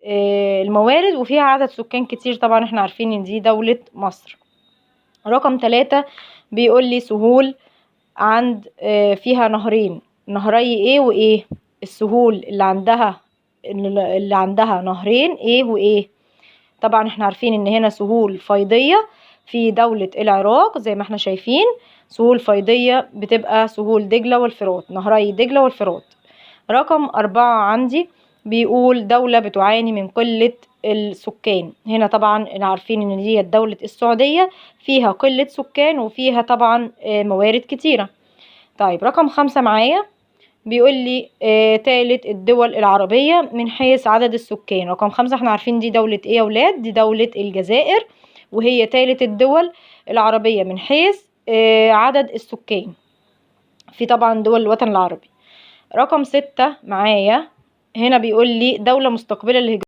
الموارد وفيها عدد سكان كتير، طبعا احنا عارفين ان دي دولة مصر. رقم 3 بيقول لي سهول عند فيها نهرين، نهري ايه وايه؟ السهول اللي عندها نهرين ايه وايه؟ طبعا احنا عارفين ان هنا سهول فيضية في دولة العراق زي ما احنا شايفين، سهول فيضية بتبقى سهول دجلة والفرات، نهري دجلة والفرات. رقم 4 عندي بيقول دولة بتعاني من قلة السكان، هنا طبعا عارفين ان دي دولة السعودية فيها قلة سكان وفيها طبعا موارد كتيرة. طيب رقم 5 معايا بيقول لي تالت الدول العربية من حيث عدد السكان. رقم 5 احنا عارفين دي دولة ايه يا ولاد؟ دي دولة الجزائر، وهي تالت الدول العربية من حيث عدد السكان في طبعا دول الوطن العربي. رقم 6 معايا هنا بيقول لي دولة مستقبلة للهجرة.